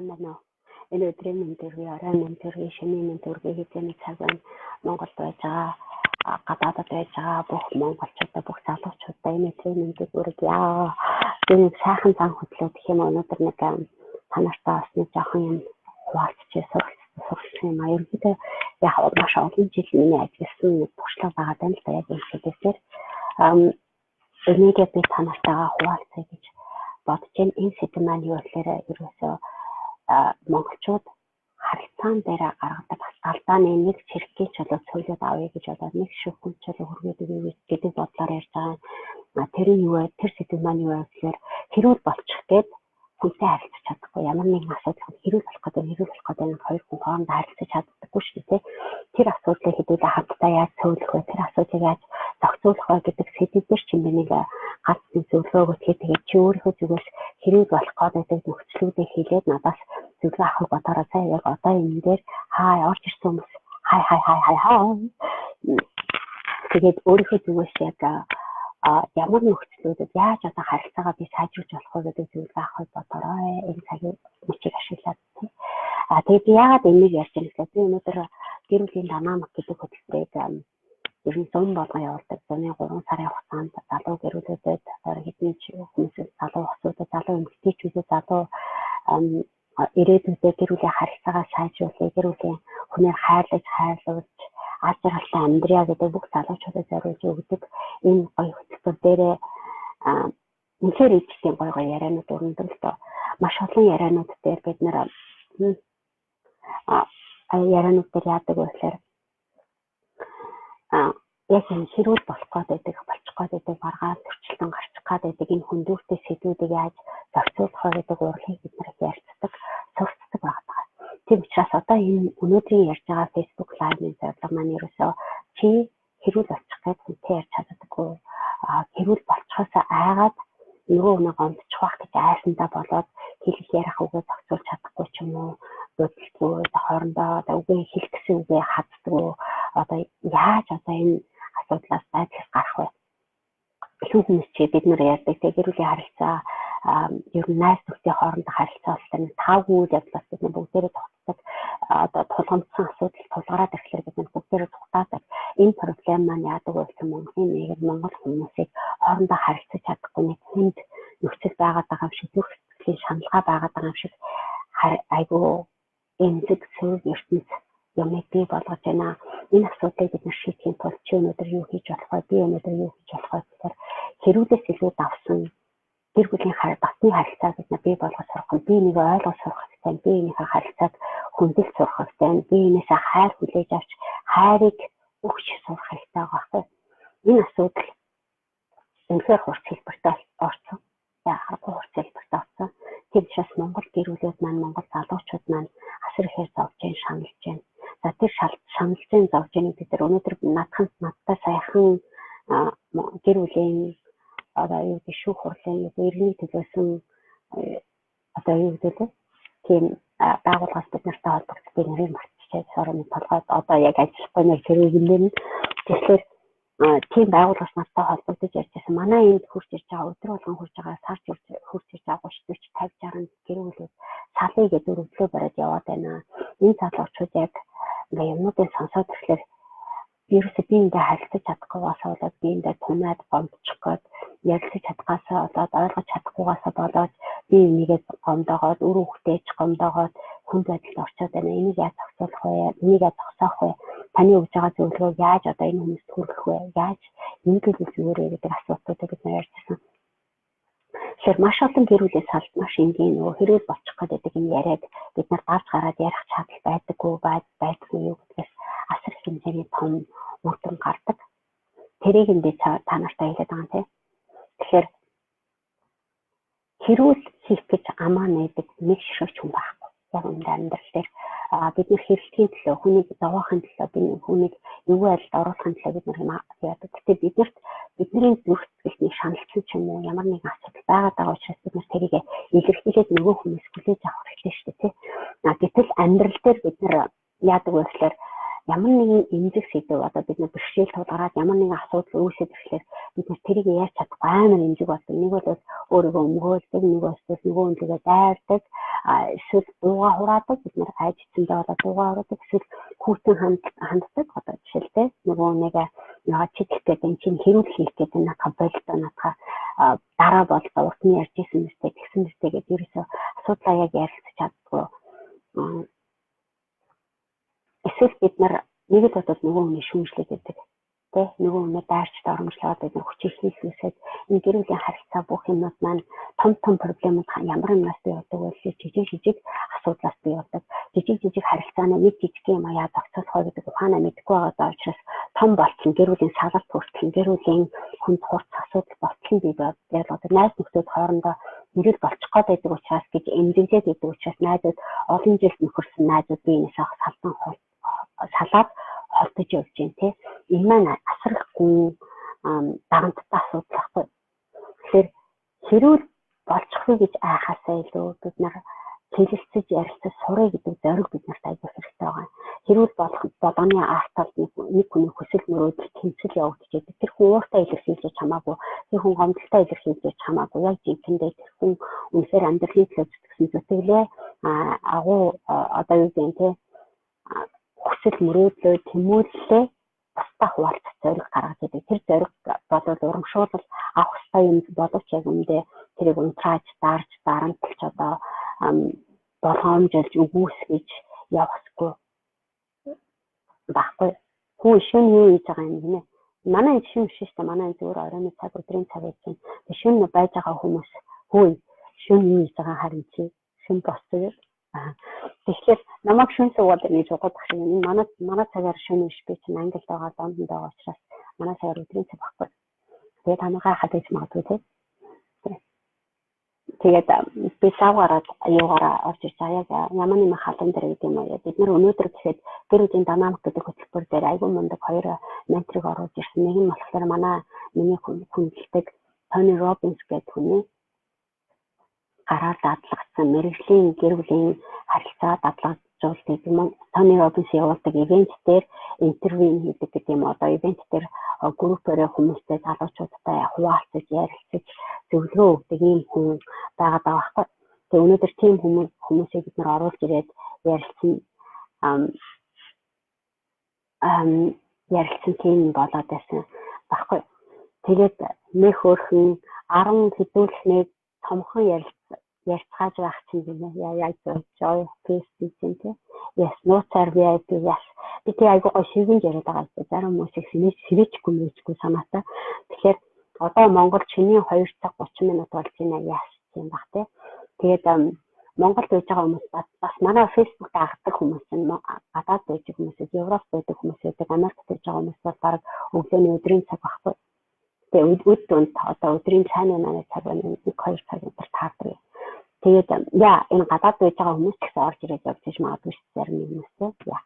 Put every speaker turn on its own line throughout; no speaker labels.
Сайн байна уу? Энэ өдрийн мэнд төргий, оройн мэнд төргий, шөнийн мэнд төргий, хэзээний цаг байна. Монголд байж байгаа, гадаадад байж байгаа бүх монголчуудаа, бүх залуучуудаа энэ өдрийн мэндийг хүргье. Би нэг сайхан зан хөдлөө гэх юм, өнөөдөр нэг та нартай бас нэг жоохон юм хуваалцчих, суралцсан юм а. Ерөнхийдөө яг маш олон жил миний ажилласан нэг туршлага байгаа даа л да, яг энэ сэдвээр. Энийгээ би та нартайгаа хуваалцъя гэж бодож байна. Энэ сэдэв маань юу гэхээр ерөөсөө монголчууд харилцаан дээр гаргадаг алдааны нэг чирхгийг чөлөө цөөлөд авъя гэж бодоод, нэг шүүхэн чөлөө хүргээд өгье гэдэг бодлоор ярьж байгаа. Тэр нь юу вэ? Тэр сэдэв маань юу вэ гэхээр хэрүүл болчих гээд хүнтэй харилцаж чадахгүй, ямар нэгэн асуудал хэрүүл болох гэдэг, хэрүүл болох гэдэг хоёр хүн хоорондоо харилцаж чаддаггүй шүү дээ. Тэр асуудлыг хэдүүлээ хамтдаа яаж цөөлөх вэ? Тэр асуудлыг яаж зохицуулах вэ гэдэг сэдэв дээр чинь би нэг ганц нэг зөвлөгөө өгөхийг, тэгээд чи өөрийнхөө зүгээс хэрүүл болох гэдэг нөхцлүүдийг хэлээд надаас зөвлөгөө авах бодороо заа. Яг одоо энэ дээр хай орж ирсэн хүмүүс, хай хай хай хай хай. Тэгээд өөрийнхөө зүгээс яг ямар нөхцлүүдэд яаж одоо харилцаагаа би сайжруулж болох вэ гэдэг зөвлөгөө авахыг бодорой. Энэ цагийн мөчийг ашиглаад, тий. А тэгээд би яагаад энийг ярьж байгаа гэхээр би өнөөдөр гэр бүлийн динамик гэдэг хөтөлбөрийг ер нь зун болгон явуулдаг. Зуны 3 сарын хугацаанд залуу гэр бүлүүдэд, хэдэн хүмүүс, залуу охидуудад, залуу эмэгтэйчүүдэд, залуу ирээдүйдээ гэр бүлийн харилцаагаа сайжруулах, гэр бүлийн хүнээр хайрлаж, хайрлуулж, аз жаргалтай амьдрья гэдэг бүх залуучуудад зориулж өгдөг энэ гоё хөтөлбөр дээрээ үнэхээр ижлийн гоё гоё ярианууд өрнөдөг л доо. Маш олон ярианууд дээр бид нэр ярианууд дээр яадаг вэ гэхээр яг энэ хэрүүл болох гээд байдаг, болчих гээд байдаг, баргаал төрчлөн гарчих гээд байдаг энэ хүндүүртэй сэдвүүдийг яаж зохицуулах вэ гэдэг урлагийг бид нар ярилцдаг, сурцдаг байгаа. Тийм учраас одоо энэ өнөөдрийн ярьж байгаа Facebook Live-ын зорилго маань ерөөсөө чи хэрүүл болчих гээд хүнтэй ярьж чаддаггүй, хэрүүл болчихосоо айгаад нөгөө хүнээ гомдчих байх гэж айсандаа болоод хэлэх ярих үгээ зохицуулж чадахгүй ч юм уу, бодолгүй хоорондоо одоо үгээ хэлэх гэсэн үгээ хаддаггүй, одоо яаж одоо энэ асуудлаас дайдах гарах вэ? Ихэнх хүмүүс чи бид нар ярьдаг те, гэр бүлийн харилцаа, ер нь найз нөхдийн хоорондох харилцаа болохоор нэг тавгүй үйл явдлаас бид нар бүгдээрээ зугтдаг. Одоо тулгамдсан асуудал тулгараад ирэхлээр бид нар бүгдээрээ зугтаадаг. Энэ проблем маань яадаг вэ гэхээр Монголын нийгэм, Монгол хүмүүсийг хоорондоо харилцаж чадахгүй нэг хүнд нөхцөл байгаад байгаа юм шиг, зүрх сэтгэлийн шаналгаа байгаад байгаа юм шиг, айгүй эмзэг сөрөг ертөнц юмыг бий болгож байна. Энэ асуудлыг бид нар шийдэхийн тулд чи өнөөдөр юу хийж болох вэ? Би өнөөдөр юу хийж болох вэ гэхээр хэрүүлээс илүү давсан гэр бүлийн дотны харилцааг бид нар бий болгож сурах нь, бие нэг ойлгож сурах хэрэгтэй, биенийхээ харилцааг хүндэлж сурах хэрэгтэй, биенээсээ хайр хүлээж авч хайрыг өгч сурах хэрэгтэй байгаа байхгүй. Энэ асуудал үнэхээр хурц хэлбэртэй орсон. Яарахгүй хурц хэлбэртэй орсон. Тийм учраас Монгол гэр бүлүүд маань, Монгол залуучууд маань асар ихээр зовж जैन, шаналж байна. За, тэр шаналж जैन, зовж जैन бид нар өнөөдөр наадхан надтай саяхан гэр бүлийн одоо юу гэдэг, шүүх хурлын иргэний төлөөсөн одоо юу гэдэг лээ, тийм байгууллагаас бид нартай холбогдсон, би нэрийг мартчихээ, sorry, нэг толгойд одоо яг ажиллахгүй нэр тэр үгэн дээр нь. Тэгэхээр тийм байгууллагаас надтай холбогдож ярьж байсан. Манай энд хурж ирж байгаа, өдөр болгон хурж байгаа, сард хурж ирж байгаа 30 40 50 60 гэр бүлүүд салъя гэдэг өргөдлөө бариад яваад байна. Энэ залуучууд яг ингээ юмнуудыг сонсоод ирэхлээр ерөөсөө биендээ харилцаж чадахгүйгаас болоод, биендээ тунаад гомдчих гээд, ярилцаж чадхаасаа болоод, ойлгож чадахгүйгаасаа болоод би энийгээ гомдоогоод, үр хүүхдээ ч гомдоогоод хүнд байдалд орчоод байна. Энийг яаж зохицуулах вэ? Энийг яаж зогсоох вэ? Таны өгж байгаа зөвлөгөөг яаж одоо энэ хүмүүст хүргэх вэ? Яаж ингэл зүгээр вэ гэдэг асуултуудыг бид нар ярьжсэн. Тэгэхээр маш олон гэр бүлийн салд маш энгийн нөгөө хэрүүл болчих гэдэг энэ яриаг бид нар давж гараад ярих чадал байдаггүй байдаггүй юу гэдгээс асар их хэмжээний том үр дүн гардаг. Тэрийг нь би та нартай хэлээд байгаа юм тий. Тэгэхээр хэрүүл хийх гэж амаа нээдэг нэг ширхэг хүн байхгүй. Яг үүндээ амьдрал дээр бид нар хэрэглэхийн төлөө, хүнийг зовоохын төлөө, бид хүнийг эвгүй байдалд оруулахын төлөө бид нар яадаг. Гэтэ биднэрт бидний зүрх сэтгэлний шаналсан ч юм уу, ямар нэгэн асуудал байгаад байгаа учраас бид нар тэрийг илэрхийлээд нөгөө хүмүүс хүлээж авах хэрэгтэй шүү дээ, тий. Гэтэл амьдрал дээр бид нар яадаг вэ гэхээр ямар нэгэн эмзэг сэдэв, одоо бид нар бэрхшээл тулгараад ямар нэгэн асуудал үүсээд ирэхлээр Бид нар тэрийг яаж чадахгүй амар эмзэг болдог. Нэг бол өөрийгөө өмгөөлдөг, нэг бол нөгөө хүнлэгээ дайрдаг, эсвэл дууга хураадаг. Бид нар айж эцэндээ болоод дууга хураадаг, эсвэл хүүтэн ханддаг. Одоо жишээлбэл нөгөө нэг яа чиглэх гэдэг энэ чинь хэрүүл хийх гэдэг наадха болдоо, наадха дараа болдоо, урд нь ярьж исэн мэт тэгсэн мэт гэдэг ерөөсөө асуудлаа яг ярилцаж чаддгүй. Эсвэл бид нар нэг л бодвол нөгөө хүний шүүмжлээд байдаг. Тэ, нөгөө хүнээ дайрч доромжлоод бид нар хүчээр хийлгүүсээд энэ гэр бүлийн харилцаа бүх юмнууд маань том том проблемууд ямар юмнаас бий болдог вэ гэхээр жижиг жижиг асуудлаас бий болдог. Жижиг жижиг харилцааны нэг жижиг юм яаж зохицуулах вэ гэдэг ухаанаа мэдэхгүй байгаа учраас том болтол гэр бүлийн салалт хүртэл, гэр бүлийн хүнд хурц асуудал болтол бий болдог. Найз нөхдөд хоорондоо хэрүүл болчих гээд байдаг учраас гэж эмзэглээд байдаг учраас найзууд, олон жил нөхөрсөн найзууд биенээсээ салдан салаад холдож явж байна, тий. Энэ маань асар их гүн дарамттай асуудал байхгүй. Тэгэхээр хэрүүл болчихгүй гэж айхаасаа илүү бид нар хэлэлцэж, ярилцаж сурах гэдэг зориг бид нарт айгүй хэрэгтэй байгаа. Хэрүүл болох болгоны арт талд нэг хүний хүсэл мөрөөдөл тэмцэл явагдаж. Тэр хүн ууртай илэрхийлж хамаагүй, тэр хүн гомдолтой илэрхийлж хамаагүй. Яг жинхэнэ тэр хүн үнэхээр амьдралын төлөө зүтгэсэн зүтгэлээ, агуу одоо юу гэх юм те, хүсэл мөрөөдлөө, тэмүүллээ бусдаа хуваалцах зориг гаргаж идэг. Тэр зориг болол урамшуулал авах ёстой юм боловч яг үндэ тэрийг унтрааж, дарж, дарамтлж, одоо болгоомжилж, үгүйсгэж явах ёсгүй байхгүй. Хүн шөнө юу хийж байгаа юм гинэ? Манай энэ шөнө биш шүү дээ. Манай энэ зүгээр оройн цаг, өдрийн цаг гэж байна. Тэг шөнө байж байгаа хүмүүс хөөе, шөнө юу хийж байгаа харин чи шөнө босдог. Тэгэхээр намайг шөнө суугаад ингэж угуудах шиг энэ манай цагаар шөнө биш, би чинь Англид байгаа, Лондонд байгаа учраас манай цагаар өдрийн цаг байхгүй. Тэгээд та нар гайхаад байж магадгүй, тийм. Тэгээд би лав гараад юугаараа орж ирж байгаа. Яг ямар нэгэн халуун дээр гэдэг юм уу. Бид нар өнөөдөр гэхэд гэр бүлийн динамик гэдэг хөтөлбөр дээр айгүй мундаг хоёр менторыг оруулж ирсэн. Нэг нь болохоор манай миний хүндэлдэг Тони Робинс гэдэг хүний гараар дадлагдсан мэргэжлийн гэр бүлийн харилцаа дадлагжуулдаг юм. Тони Робинс явуулдаг event дээр интервью хийдэг гэдэг юм. Одоо event дээр группээрээ хүмүүстэй, залуучуудтай хуваалцаж, ярилцаж, зөвлөгөө өгдөг ийм хүн байгаа даа байхгүй. Тэгээ өнөөдөр тийм хүмүүсийг бид нар оруулж ирээд ярилцсан тийм болоод байсан байхгүй. Тэгээд нэг хөөрхөн 10 хэдүүлснээр томхон ярьцгааж байх чинь гинэ. Яа яг joy, peace гэж юм тий. Yes, нууцаар VIP, yes. Би тий айгуу гой шигэнж яриад байгаа юм. Зарим хүмүүсийг сэрээчихгүй мэйчгүй санаатай. Тэгэхээр одоо Монгол шөнийн 2 цаг 30 минут болж байна. Yes тийм бах тий. Тэгээд Монголд байж байгаа хүмүүс, бас манай Facebook дагдаг хүмүүс нь гадаад байж байгаа хүмүүс, Европ байдаг хүмүүс байдаг, Америкт байж байгаа хүмүүс бол баг өглөөний өдрийн цаг байхгүй. Тэгээ өд дунд одоо өдрийн цайны манай цаг байна. 1 2 цаг өдөр таардаг. Тэгээд яа, энэ гадаад байж байгаа хүмүүс ч гэсэн орж ирээд явж иж магадгүй шүү, зарим нэг хүмүүс те. Яа.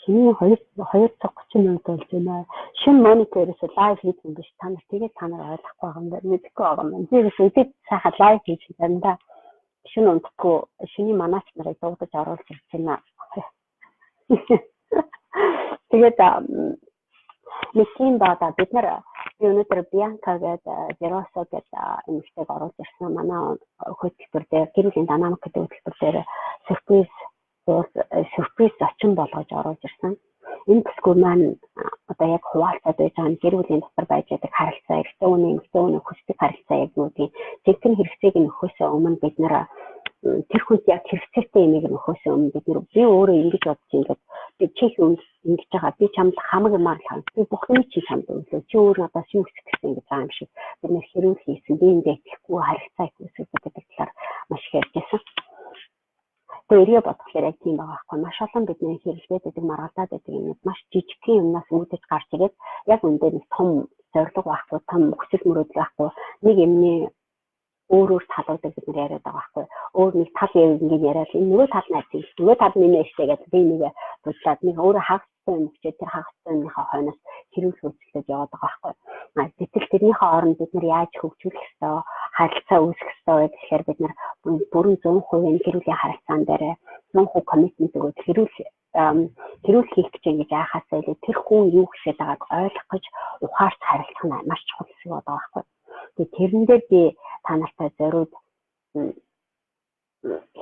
Шөнийн 2 2 цаг 30 минут болж байна. Шөнө Моника ерөөсөө live хийх юм биш. Та нар тэгээд та нар ойлгохгүй байгаа юм байна. Мэдэхгүй байгаа юм байна. Би ерөөсөө үдээд сайхан live хийж заримдаа шөнө унтахгүй шөнийн манаач нарыг дуудаж оруулж ирж байна. Тэгээд нэг тийм бада бид нар би өнөөдөр Бианка гэдэг, Веросо гэдэг эмэгтэйг оруулж ирсэн. Манай хөтөлбөр дээр, гэр бүлийн динамик гэдэг хөтөлбөр дээр сюрприз зочин болгож оруулж ирсэн. Энэ бүсгүй маань одоо яг хуваалцаад байж байгаа нь гэр бүлийн дотор байж байгаа харилцаа, эрэгтэй хүний, эмэгтэй хүний хүсдэг харилцаа яг юу гэдгийг, жинхэнэ хэрэгцээг нь өгөхөөс өмнө бид нар тэр хүнд яг хэрэгцээтэй юмыг нь өгөхөөс өмнө бид нар би өөрөө ингэж бодож ингээд би чи ингэж байгаа, би чамд хамаг юмар л би бүх юм чи чамд өглөө, чи өөр надаас юу хүсэх гэсэн ингэж байгаа юм шиг бид нар хэрүүл хийсэн, биендээ итгэхгүй харилцаа их үүсгэдэг гэдэг талаар маш их ярьж байсан. Тэгээ эргээ бодохлоор яг тийм байгаа байхгүй. Маш олон бидний хэрэглээд байдаг, маргалдаад байдаг юмнууд маш жижигхэн юмнаас үүдэж гарч ирээд яг үндэ нэг том зорилго байхгүй, том хүсэл мөрөөдөл байхгүй нэг юмны өөр өөр талуудыг бид нар яриад байгаа байхгүй. Өөр нэг тал ингэ яриад энэ нөгөө тал найз, нөгөө тал миний эштэй гэдэг би нэг судлаад нэг өөрөө хагастай юм өгчээд тэр хагастай юмныхаа хойноос хэрүүл хөөцөлдөж яваад байгаа байхгүй. Гэтэл тэрнийхээ оронд бид нар яаж хөгжүүлэх ёстой, харилцаа үүсгэх ёстой вэ гэхээр бид нар бүрэн 100% энэ гэр бүлийн харилцаан дээр 100% commitment өгөөд хэрүүл Хэрүүл хийх гэж ингэж айхаасаа илүү тэр хүн юу хүсэж байгааг ойлгох гэж ухаарч харилцах нь маш чухал хэсэг байгаа байхгүй. Тэгээ тэрэн дээр би та нартай зориуд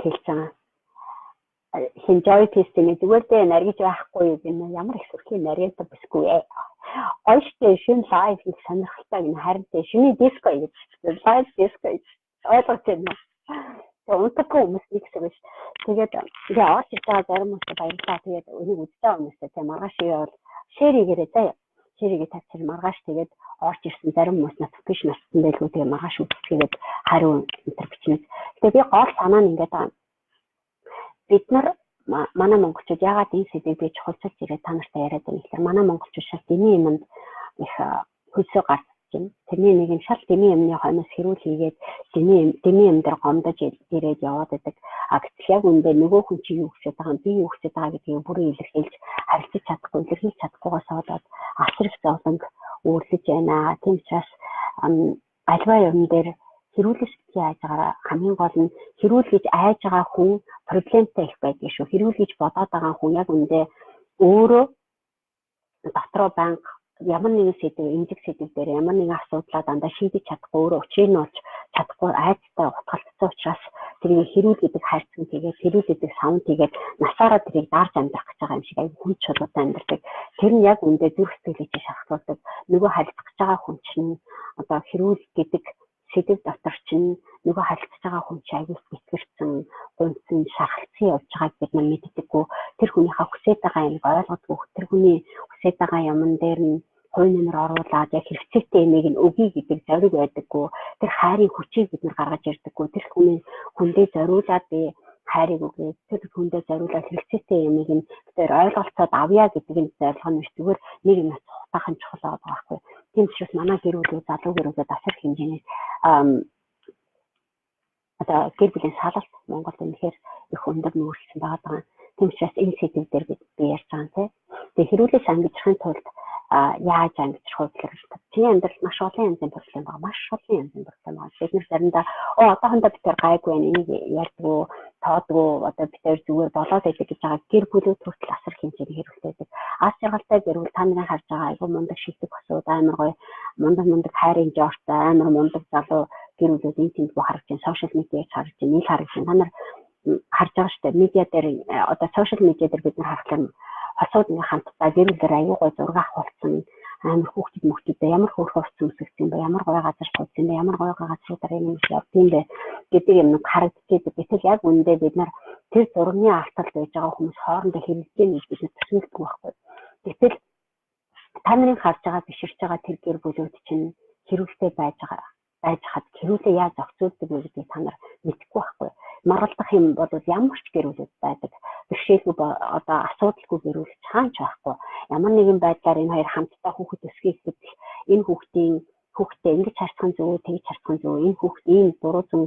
хэлж байгаа. Хин joy test нэг зүгээр дээ наргиж байхгүй гэнэ, ямар их сүрхий наргиад бүсгүй ээ. Гоё штэ, шинэ live хийх сонирхолтой гэнэ, харин тэ шинэ диско гэж, live диско гэж ойлгож байна уу? Тэгээ унтаггүй хүмүүс нэг хэсэг биш. Тэгээд тэгээ орж иж байгаа зарим хүмүүстээ баярлалаа. Тэгээд энийг үзэж байгаа хүмүүстээ тийм маргааш бол share хийгээрэй заяа. Share хийгээ тавьчих маргааш. Тэгээд орж ирсэн зарим хүмүүс notification очсон байлгүй, тэгээ маргааш үзчихгээд хариу энэ төр бичнэ. Тэгээ би гол санаа нь ингээд байгаа. Бид нар, манай монголчууд яагаад энэ сэдвийг би чухалчилж ирээд та нартай яриад байна гэхээр манай монголчууд шал дэмий юмд их хөлсөө гарч байна. Тэрний нэг нь шал дэмий юмны хойноос хэрүүл хийгээд дэмий дэмий юм дээр гомдож ирээд яваад байдаг. А гэтэл яг үндэ нөгөө хүн чи юу хүсэж байгаа юм, би юу хүсэж байгаа гэдгийг бүрэн илэрхийлж харилцаж чадахгүй, илэрхийлж чадахгүйгээс болоод асар их зовлонг үүрлэж байна. Тийм учраас альва юм дээр хэрүүлэх гэж айж байгаараа, хамгийн гол нь хэрүүл гэж айж байгаа хүн проблемтай их байдаг шүү. Хэрүүл гэж бодоод байгаа хүн яг үндэ өөрөө дотроо байнга ямар нэгэн сэдэв, эмзэг сэдэв дээр ямар нэгэн асуудлаа дандаа шийдэж чадахгүй, өөрөө учрыг нь олж чадахгүй айцтай утгалцсан учраас тэрийг хэрүүл гэдэг хайрцаг тэгээд хэрүүл гэдэг савн тэгээд насаараа тэрийг дарж амьдрах гэж байгаа юм шиг аяг хүн чулуутай амьдрдаг. Тэр нь яг үндэ зүрх сэтгэлийг чи шархлуулдаг. Нөгөө харилцах гэж байгаа хүн чинь одоо хэрүүл гэдэг сэдэв дотор чинь нөгөө харилцаж байгаа хүн чинь аягүй бэтгэрсэн, гунцсан, шархалцсан явж байгааг бид нар мэддэггүй. Тэр хүнийхээ хүсэж байгаа юмыг ойлгодгүй. Тэр хүний хүсэж байгаа юмн дээр нь хувь нэмэр оруулаад яг хэрэгцээтэй юмыг нь өгье гэдэг зориг байдаггүй. Тэр хайрын хүчийг бид нар гаргаж ирдэггүй. Тэр хүний хүндээ зориулаад би хайрыг өгье. Тэр хүндээ зориулаад хэрэгцээтэй юмыг нь тэр ойлголцоод авъя гэдэг нь зорилго нь биш, зүгээр нэг юм цухтаах нь чухал байгаа байхгүй. Тийм учраас манай гэр бүлүүд, залуу гэр бүлүүд асар хэмжээний одоо гэр бүлийн салалт Монголд үнэхээр их өндөр нүүрлсэн байгаа. Тийм учраас энэ сэдэв дээр бид би ярьж байгаа юм тий. Тэгээ хэрүүлээс ангижрахын тулд яаж ангижрах вэ гэхээр чиний амьдрал маш олон янзын проблем байгаа. Маш олон янзын проблем байгаа. Бид нар заримдаа оо одоохондоо бид тэр гайгүй байна. Энийг ярьдгүү, тоодгоо, одоо бид тэр зүгээр болоод байдаг гэж байгаа гэр бүлүүд хүртэл асар хэмжээний хэрүүлтэй байдаг. Аз жаргалтай гэр бүл та нарын харж байгаа айгүй мундаг шилдэг босууд, амар гоё мундаг мундаг хайрын жортой амар мундаг залуу гэр бүлүүд энэ тэнд харагдаж байна. Social media-д харагдаж байна, нийл харагдаж байна. Та нар харж байгаа шүү дээ. Медиа дээр, одоо social media дээр бид нар харахаар хосууд ингээ хамтдаа гэр бүлээр аюу гой зураг авахулсан, амар хүүхдүүд мөхтөдөө ямар хөөрхөн хувцас өмсгсөн юм бэ, ямар гоё газар суудсан бэ, ямар гоё газруудаар юм явдсан бэ гэдэг юм нэг харагдчихэдэг. Гэтэл яг үүндээ бид нар тэр зургийн арталд байж байгаа хүмүүс хоорондоо хэрэгжиж гэж бид нар төсөөлдөг байхгүй. Гэтэл та нарын харж байгаа, биширч байгаа тэр гэр бүлүүд чинь хэрүүлтэй байж байгаа байж хад хэрүүлээ яаж зохицуулдаг вэ гэдгийг та нар мэдэхгүй байхгүй. Маргалдах юм бол ямар ч гэр бүлүүд байдаг. Бэрхшээлгүй, одоо асуудалгүй гэр бүл чаанч байхгүй. Ямар нэгэн байдлаар энэ хоёр хамтдаа хүүхэд өсгөе гэхэд энэ хүүхдийн хүүхдээ ингэж харьцах нь зөв, тэгж харьцах нь зөв, энэ хүүхд ийм буруу зэн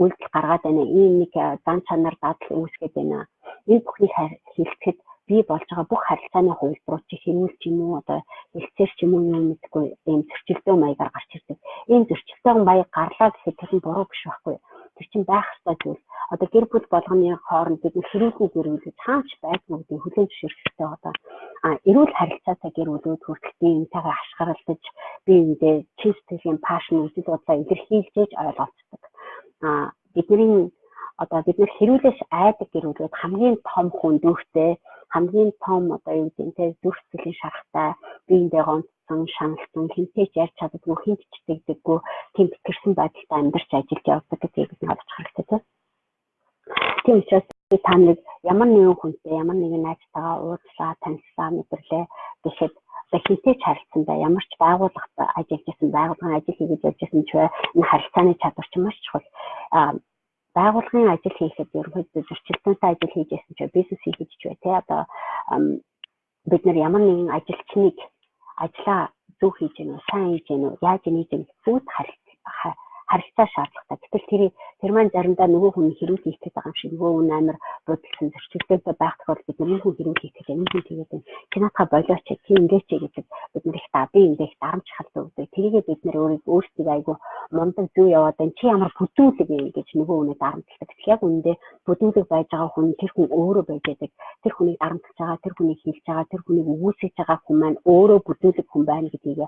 үйлдэл гаргаад байна, ийм нэг зан чанар дадал үүсгээд байна. Энэ бүхнийг хэлцэхэд бий болж байгаа бүх харилцааны хувилбарууд чи хэрүүл ч юм уу, одоо хэлцээр ч юм уу, юм мэдгүй ийм зөрчилдөөн маягаар гарч ирдэг. Ийм зөрчилдөөн маяг гарлаа гэхэд тэр нь буруу биш байхгүй. Тэр чинь байх ёстой зүйл. Одоо гэр бүл болгоны хооронд бид хэрүүлгүй гэр бүл гэж хаач байдгүй гэдгийг хүлээн зөвшөөрөх хэрэгтэй одоо. А эрүүл харилцаатай гэр бүлүүд хүртэл бие биентэйгээ хашгиралдаж, бие биендээ чин сэтгэлийн passion, үзэл бодлоо илэрхийлж ойлголцдог. А бидний одоо бид нар хэрүүлээс айдаг гэр бүлүүд хамгийн том хүн дүүртэй, хамгийн том одоо юу гэдэг нь те зүрх сэтгэлийн шарахтай, биендээ гонцсон, шаналсан, хинтэй ч ярьж чаддаггүй, хинт ч тэгдэггүй тийм бэтэрсэн байдалтай амьдарч ажиллаж явдаг гэдгийг бид ойлгох хэрэгтэй тийм. Тийм учраас та нэг ямар нэгэн хүнтэй, ямар нэгэн найзтайгаа уулзлаа, танилцлаа, мэдэрлээ гэхэд одоо хинтэй ч харилцсан бай, ямар ч байгууллагад ажиллаж исэн, байгууллагын ажил хийгээд явж исэн ч бай, энэ харилцааны чадвар чинь маш чухал. Байгууллагын ажил хийхэд ерөнхийдөө зөрчилдөөнтэй ажил хийж байсан ч бай, бизнес хийхэд ч бай, тий, одоо бид нар ямар нэгэн ажилчныг ажлаа зөв хийж гэнэ үү, сайн хийж гэнэ үү, яаж хийж гэнэ бүгд Харилцаа шаардлагатай. Гэтэл тэр маань заримдаа нөгөө хүн хэрүүл хийх гээд байгаа юм шиг, нөгөө хүн амар будалсан зөрчилдөөнтэй байх тохиолдолд бид нар энэ хүн хэрүүл хийх гээд, энэ хүн тэгээд байна. Чи наадхаа болооч, чи ингэээч гэдэг бид нар их би эндээ их дарамт шахалт өгдөг. Тэрийгээ бид нар өөрсдийг айгүй мундаг зөв яваад байна. Чи ямар бүдүүлэг юм гэж нөгөө хүнээ дарамтлагдаг. Гэтэл яг үнэндээ бүдүүлэг байж байгаа хүн тэр хүн өөрөө байж байдаг. Тэр хүнийг дарамтлаж байгаа, тэр хүнийг хийлж байгаа, тэр хүнийг үгүйсгэж байгаа хүн маань өөрөө бүдүүлэг хүн байна гэдгийг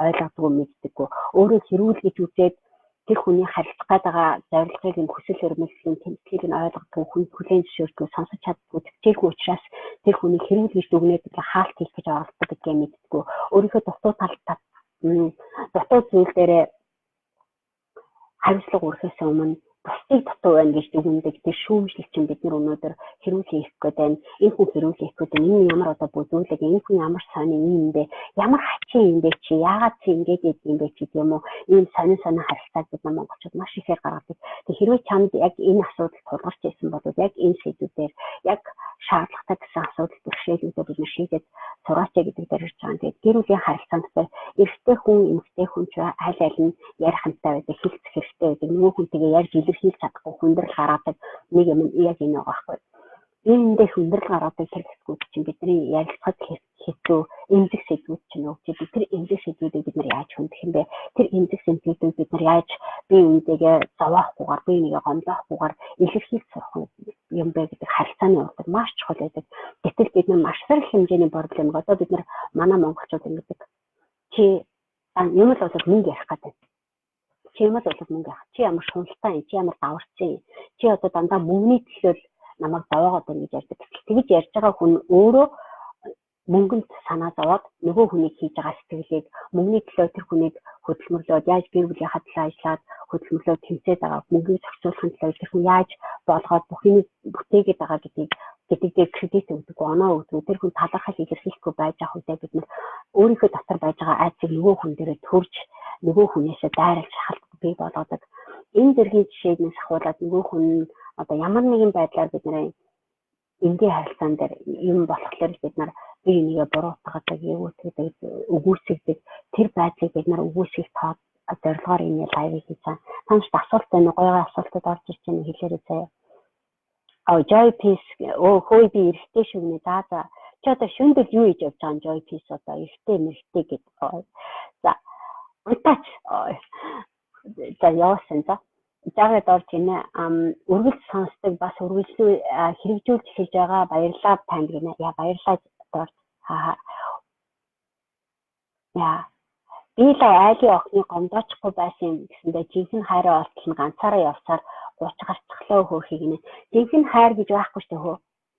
ойлгодгүй, мэддэггүй. Өөрөө хэрүүл гэж үзээд тэр хүний харилцах гээд байгаа зорилгыг нь, хүсэл эрмэлзлийн тэмцлийг нь ойлгодгүй, хүн хүлээн зөвшөөрдгөө, сонсож чаддгүй, тэвчээргүй учраас тэр хүнийг хэрүүл гэж дүгнээд хаалт хийх гэж оролддог гэдгээ мэддэггүй. Өөрийнхөө дутуу талд дутуу зүйл дээрээ хариуцлага үүрхээс өмнө бусдыг дутуу байна гэж дүгнэдэг тэр шүүмжлэл чинь бид нар өнөөдөр хэрүүл хийх гээд байна. Энэ хүн хэрүүл хийх гээд байна. Энэ ямар одоо бүзүүлэг, энэ хүн ямар сони юм бэ? Ямар хачин юм бэ чи? Яагаад чи ингэж яд юм бэ чи гэдэг юм уу? Ийм сонин сонин харилцааг бид нар монголчууд маш ихээр гаргадаг. Тэг хэрвээ чамд яг энэ асуудал тулгарч ирсэн бол яг энэ сэдвүүдээр яг шаардлагатай гэсэн асуудал бэрхшээлүүдээ бид нар шийдээд сураач гэдэг дээр ирж байгаа. Тэгээд гэр бүлийн харилцаанд эрэгтэй хүн, эмэгтэй хүн ч аль аль нь ярих юмтай байдаг, хэлцэх хэрэгтэй байдаг. Нөгөө хүнтэйгээ ярьж илэрхийлж чадахгүй хүндрэл гаргадаг нэг юм нь яг энэ байгаа байхгүй. Үүндээ хүндрэл гаргадаг тэр хэсгүүд чинь бидний ярилцахад хэцүү эмзэг сэдвүүд чинь өгч идэг. Тэр эмзэг сэдвүүдийг бид нар яаж хөндөх юм бэ? Тэр эмзэг сэдвүүдийг бид нар яаж бие биентэйгээ зовоохгүйгээр, бие бинийгээ гомдоохгүйгээр илэрхийлж сурах юм бэ гэдэг харилцааны урдаг маш чухал байдаг. Гэтэл бид нар маш их хэмжээний проблемыг одоо бид нар манай монголчууд ингэдэг. Чи юм л бол мөнгө ярих гэдэг. Чи юм л бол мөнгө ярих. Чи ямар шуналтай юм, чи ямар даварцсан юм. Чи одоо дандаа мөнгөний төлөө намайг зовоогоод байна гэж ярьдаг. Тэгж ярьж байгаа хүн өөрөө мөнгөнд санаа зовоод нөгөө хүнийг хийж байгаа сэтгэлийг мөнгөний төлөө тэр хүнийг хөдөлмөрлөөд яаж гэр бүлийнхаа төлөө ажиллаад хөдөлмөрлөөд тэмцээд байгаа, мөнгийг зохицуулахын төлөө тэр хүн яаж болгоод бүх юмыг бүтээгээд байгаа гэдгийг гэдэг дээр кредит өгдөг, оноо өгдөг. Тэр хүн талархал илэрхийлэхгүй байж байгаа үедээ бид нар өөрийнхөө дотор байж байгаа айдсыг нөгөө хүн дээрээ төрж нөгөө хүнээсээ дайрлж шахалт бий болгодог. Энэ зэргийн жишээнээс ахуулаад нөгөө хүн одоо ямар нэгэн байдлаар бидний энгийн харилцаан дээр юм болохоор бид нар бие бинийгээ буруутгадаг, эвгүйцдэг, үгүйсгдэг тэр байдлыг бид нар үгүйсгэх тоо зорилгоор энэ live ыг хийж байгаа. Та нарт асуулт байна уу? Гоё асуултууд орж ирж байна, хэлээрэй заяа. Oh, Joy Peace, өө хөөе, би эрэгтэй шүү гинэ. За за. Чи одоо шөнөдөл юу хийж явж байгаа юм, Joy Peace, одоо эрэгтэй мэрэгтэй гэдэг. За. Унтаач. За, яваасан за. Жагаад орж ирнэ. Үргэлж сонсдог, бас үргэлжлүү хэрэгжүүлж эхэлж байгаа, баярлалаа танд гинэ. Яа, баярлалаа дорж. Аа. Яа. Би л айлын охиныг гомдоочихгүй байсан юм гэсэндээ жинхэнэ хайраа олтол нь ганцаараа явсаар 30 гарцглаа хөөхийг нэ. Жинхэнэ хайр гэж байхгүй шүү дээ хөө.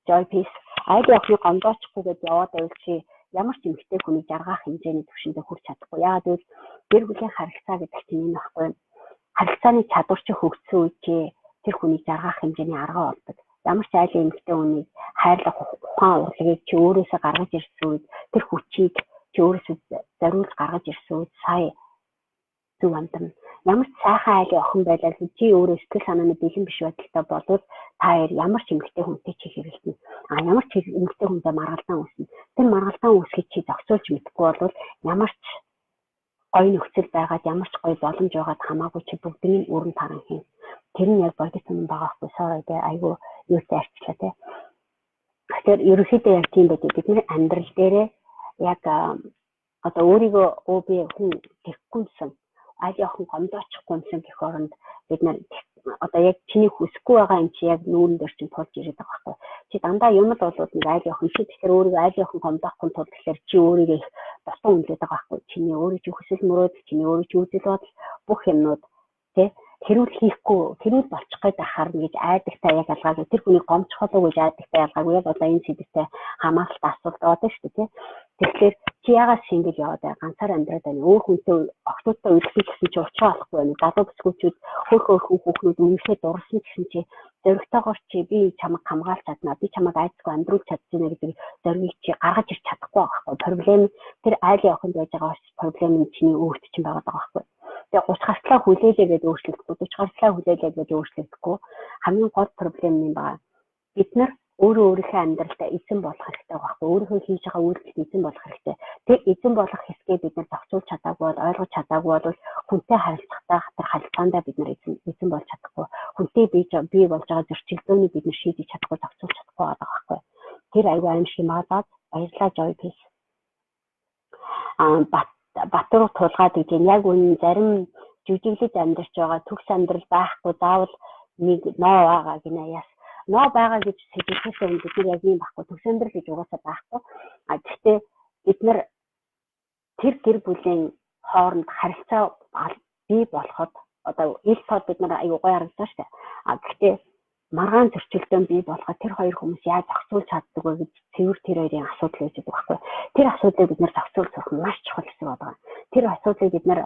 Joy Peace, айлын охиныг гомдоочихгүй гэдээ яваад байвал чи ямар ч эмэгтэй хүнийг жаргаах хэмжээний түвшиндээ хүрч чадахгүй. Яагаад гэвэл гэр бүлийн харилцаа гэдэг чинь энэ байхгүй юу? Харилцааны чадвар чи хөгжсөн үед чи тэр хүнийг жаргаах хэмжээний арга олдог. Ямар ч айлын эмэгтэй хүнийг хайрлах ухаан урлагийг чи өөрөөсөө гаргаж ирсэн үед, тэр хүчийг чи өөрөөсөө зориулж гаргаж ирсэн үед сая зөв амьдрна. Ямар ч сайхан айлын охин байлаа чи өөрөө сэтгэл санааны бэлэн биш байдалтай болвол та хоёр ямар ч эмэгтэй хүнтэй чи хэрэглэнэ. А ямар ч эмэгтэй хүнтэй маргалдаан үүснэ. Тэр маргалдаан үүсхийг чи зохицуулж мэдэхгүй бол ямар ч гоё нөхцөл байгаад, ямар ч гоё боломж байгаад хамаагүй чи бүгднийг нь өрн таран хийн. Тэр нь яг бодит юм байгаа хгүй, sorry те, айгу юутай арчлаа те. Тэгэхээр ерөнхийдөө яг тийм байдаг. Бидний амьдрал дээрээ яг одоо өөрийгөө өө би хүн тэгэхгүйсэн, аль явхан гомдоочихгүй юмсан гэх оронд бид нар одоо яг чиний хүсэхгүй байгаа юм чи яг нүүрэн дээр чинь тулж ирээд байгаа байхгүй. Чи дандаа юм л болоод нэг айл явах юм чи, тэгэхээр өөрийгөө айл явхан гомдоохгүй тул тэгэхээр чи өөрийгөө их босон үнэлээд байгаа байхгүй. Чиний өөрөө чи хүсэл мөрөөдөл, чиний өөрөө чи үзэл бодол бүх юмнууд тий хэрүүл хийхгүй, хэрүүл болчих гээд ахаар гэж айдагтай яг ялгаагүй, тэр хүнийг гомдох болов гэж айдагтай ялгаагүй, яг одоо энэ сэдвтэй хамааралтай асуулт байгаа шүү дээ тий. Тэгэхээр чи яагаад single яваад байгаа, ганцаар амьдраад байна, өөр хүнтэй охтуудтай уйлдсан гэсэн чи уучраа олохгүй байна, залуу бүсгүүчүүд хөр хөрхөн хүүхнүүд үнэхээр дурлсан гэсэн чи зоригтойгоор чи би чамайг хамгаалж чадна, би чамайг айдасгүй амьдруулж чадчихна гэдэг зоригийг чи гаргаж ирч чадахгүй байгаа байхгүй. Проблем тэр айлын охинд байж байгаа проблем нь чиний өөрт чинь байгаа байхгүй. Тэгээ 30 гартлаа хүлээлээ гэдээ өөрчлөгдөхгүй, 40 гартлаа хүлээлээ гэж өөрчлөгдөхгүй. Хамгийн гол проблем нь юм байна. Бид нар Өөрөө өөрийнхөө амьдралдаа эзэн болох хэрэгтэй байхгүй. Өөрийнхөө хийж байгаа үйлдэлд эзэн болох хэрэгтэй. Тэр эзэн болох хэсгээ бид нар зохицуулж чадаагүй бол, ойлгож чадаагүй бол хүнтэй харилцахдаа тэр харилцаандаа бид нар эзэн болж чадахгүй. Хүнтэй бий болж байгаа зөрчилдөөнийг бид нар шийдэж чадахгүй, зохицуулж чадахгүй байгаа байхгүй. Тэр аюу аим шиг магадад. Баярлалаа, Joy Peace. Батруу тулгаад гэдэг нь яг үнэн, зарим жүжиглэж амьдарч байгаа, төгс амьдрал байхгүй, заавал нэг ноо байгаа гинэ яас ноо байгаа гэж сэжиглэхээс өмнө бид нар яг юм байхгүй, төгс амьдрал гэж угаасаа байхгүй. А гэхдээ бид нар тэр гэр бүлийн хооронд харилцаа бий болоход одоо ил тод бид нар аюу гой харагдаж шүү дээ. А гэхдээ маргаан зөрчилдөөн бий болоход тэр хоёр хүмүүс яаж зохицуулж чаддаг вэ гэж цэвэр тэр хоёрын асуудал гэж байдаг байхгүй. Тэр асуудлыг бид нар зохицуулж сурах маш чухал хэсэг байна. Тэр асуудлыг бид нар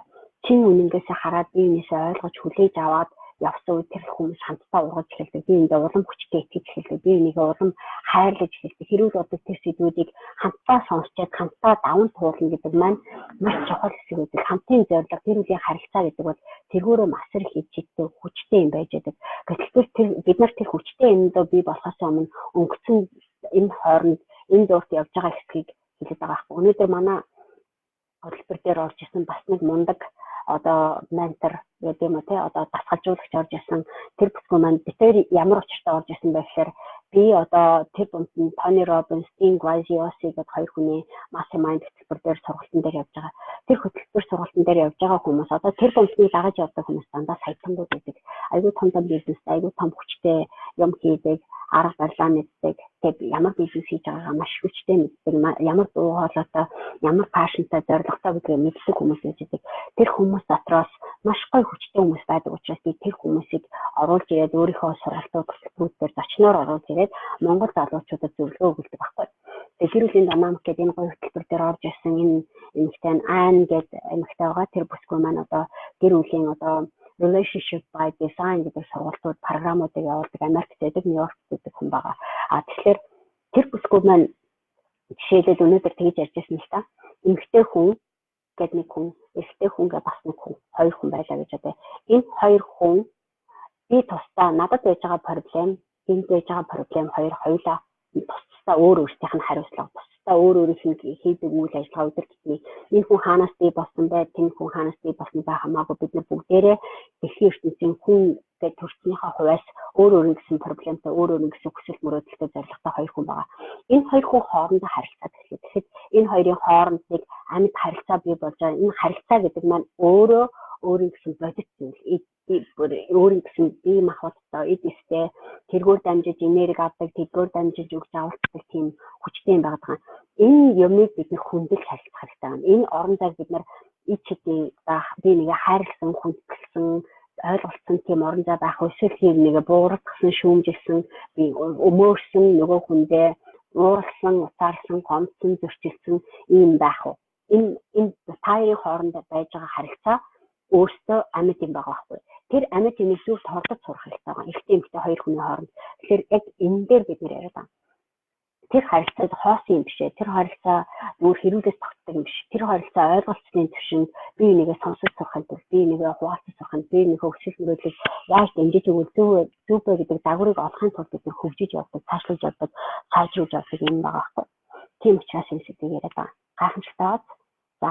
чин үнэнгээсээ хараад, биенээсээ ойлгож хүлээж аваад явсан үед тэр хүмүүс хамтдаа ургаж эхэлдэг. Би эндээ улам хүчтэй итгэж эхэлдэг. Би энийгээ улам хайрлаж эхэлдэг. Хэрүүл боддог тэр сэдвүүдийг хамтдаа сонсчоод хамтдаа даван туулна гэдэг маань маш чухал хэсэг байдаг. Хамтын зорилго, гэр бүлийн харилцаа гэдэг бол тэргүүрээ масар их ичээдтэй, хүчтэй юм байж байдаг. Гэтэл тэр бид нар тэр хүчтэй юмдаа бий болохоос өмнө өнгөцөн энэ хооронд энэ дурт явж байгаа хэсгийг хэлээд байгаа байхгүй. Өнөөдөр манай хөтөлбөр дээр орж исэн бас нэг мундаг одоо ментор гэдэг юм уу те, одоо дасгалжуулагч орж исэн. Тэр бүсгүй маань битээр ямар учиртай орж исэн бэ гэхээр би одоо тэр дунд нь Тони Робинс, Дин Гразиоси гэдэг хоёр хүний mastermind хөтөлбөр дээр сургалтын дээр явж байгаа. Тэр хөтөлбөр сургалтын дээр явж байгаа хүмүүс, одоо тэр бомтныг дагаж явдаг хүмүүс дандаа саятангууд байдаг. Айгүй том том бизнес, айгүй том хүчтэй юм хийдэг, арга барилаа мэддэг. Тэгээд ямар бизнес хийж байгаагаа маш хүчтэй мэддэг, ямар дуу хоолойтой, ямар passion тай, зорилготой гэдгийг мэддэг хүмүүс байж байдаг. Тэр хүмүүс дотроос маш гоё хүчтэй хүмүүс байдаг учраас би тэр хүмүүсийг оруулж ирээд өөрийнхөө сургалтууд, хөтөлбөрүүд дээр зочноор оруулж ирээд Монгол залуучуудад зөвлөгөө өгдөг байхгүй. Тэгээ гэр бүлийн динамик гэдэг энэ гоё хөтөлбөр дээр орж ирсэн энэ эмэгтэй нь Ан гэдэг эмэгтэй байгаа. Тэр бүсгүй маань одоо гэр бүлийн одоо Relationship by Design гэдэг сургалтууд, програмуудыг явуулдаг, Америкт байдаг, Нью-Йоркт байдаг хүн байгаа. А тэгэхээр тэр бүсгүй маань жишээлбэл өнөөдөр тэгж ярьж байсан л та. Эмэгтэй хүн гэдэг нэг хүн, эрэгтэй хүн гэдэг бас нэг хүн, хоёр хүн байлаа гэж бодъё. Энэ хоёр хүн би тусдаа надад байж байгаа problem, энд байж байгаа problem хоёр хоёулаа тусдаа өөр өөрсдийнх нь хариуцлага, тусдаа өөр өөрийнх нь хийдэг үйл ажиллагаа, өдөр тутмын энэ хүн хаанаас бий болсон бай, тэр хүн хаанаас бий болсон бай хамаагүй бид нар бүгдээрээ дэлхийн ертөнцийн хүн гэж төрснийхээ хувьас өөр өөр гэсэн problem тай, өөр өөр гэсэн хүсэл мөрөөдөлтэй, зорилготой хоёр хүн байгаа. Энэ хоёр хүн хоорондоо харилцаад эхлэв. Тэгэхэд энэ хоёрын хооронд нэг амьд харилцаа бий болж байгаа. Энэ харилцаа гэдэг маань өөрөө өөрийн гэсэн бодит зүйл, өөрийн гэсэн бие махбодтой, эд эстэй, тэргээр дамжиж энерги авдаг, тэргээр дамжиж өгч авалцдаг тийм хүчтэй юм байгаа. Энэ юмыг бид нар хүндэлж харилцах хэрэгтэй байна. Энэ орон зайг бид нар ич хэдийн би нэгэ хайрлсан, хүндэлсэн, ойлголцсон тийм орон зай байх, эсвэл тийм нэгэ бууралдсан, шүүмжилсэн, би өмөөрсөн, нөгөө хүндээ ууралсан, уцаарсан, гомдсон, зөрчилсөн ийм байх уу? Энэ та хоёрын хооронд байж байгаа харилцаа өөртөө амьд юм байгаа байхгүй. Тэр амьд юмыг зөв тордож сурах хэрэгтэй байгаа. Эрэгтэй эмэгтэй хоёр хүний хооронд. Тэгэхээр яг энэ дээр бид нэр яриад байгаа. Тэр харилцаа хоосон юм биш ээ. Тэр харилцаа зүгээр хэрүүлээс тогтдог юм биш. Тэр харилцаа ойлголцсны түвшинд бие бинийгээ сонсож сурахын тулд, бие бинийгээ хуваалцаж сурахын, бие бинийхээ хүсэл мөрөөдлийг яаж дэмжиж өгвөл зөв зөв бэ гэдэг загварыг олохын тулд бид нар хөгжиж явдаг, цаашлуулж явдаг, сайжруулж явдаг юм байгаа байхгүй. Тийм учраас энэ сэдвийг яриад байгаа. Гайхамшигтай биз? За,